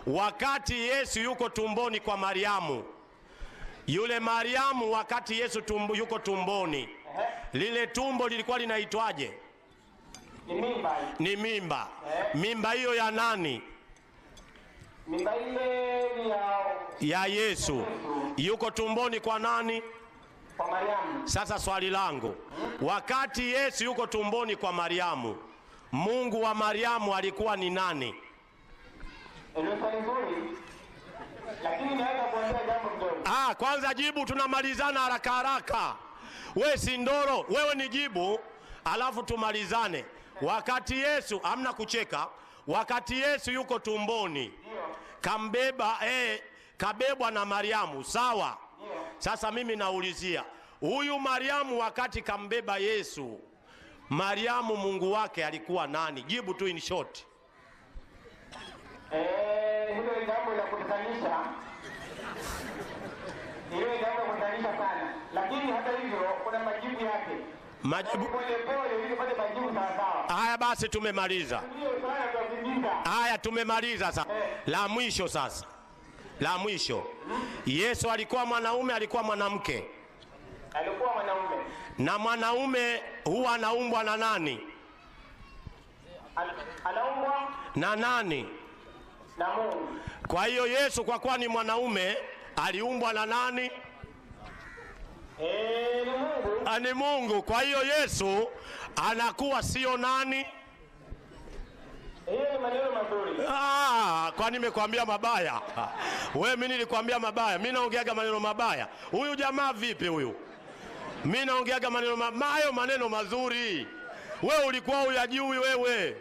Wakati Yesu yuko tumboni kwa Mariamu, yule Mariamu wakati Yesu yuko tumboni, lile tumbo lilikuwa linaitwaje? Ni mimba. Ni mimba. Mimba hiyo ya nani? Mimba ile ni ya Yesu. Yuko tumboni kwa nani? Kwa Mariamu. Sasa swali langu, wakati Yesu yuko tumboni kwa Mariamu, Mungu wa Mariamu alikuwa ni nani? Ni swali nzuri, lakini naweza kuambia jambo kidogo. Kwanza jibu, tunamalizana haraka haraka. We si ndoro, wewe ni jibu, alafu tumalizane. Wakati Yesu, hamna kucheka, wakati Yesu yuko tumboni, kambeba, kabebwa na Mariamu, sawa? Sasa mimi naulizia, huyu Mariamu wakati kambeba Yesu, Mariamu Mungu wake alikuwa nani? Jibu tu in short. Hilo ni jambo la kutatanisha. Hilo ni jambo la kutatanisha sana. Lakini hata hivyo kuna majibu yake. Majibu pole pole ili upate majibu sawa sawa. Haya basi tumemaliza. Haya tumemaliza sasa. La mwisho sasa. La mwisho. Yesu alikuwa mwanaume, alikuwa mwanamke? Alikuwa mwanaume. Na mwanaume huwa anaumbwa na nani? Anaumbwa na nani? Na Mungu. Kwa hiyo Yesu kwa kuwa ni mwanaume aliumbwa na nani? Ni Mungu. Ni Mungu. Kwa hiyo Yesu anakuwa sio nani? Hiyo ni maneno mazuri. Kwa nimekuambia mabaya? Wewe mimi nilikwambia mabaya. Mimi naongeaga maneno mabaya. Huyu jamaa vipi huyu? Mimi naongeaga maneno hayo maneno mazuri. Wewe ulikuwa huyajui wewe.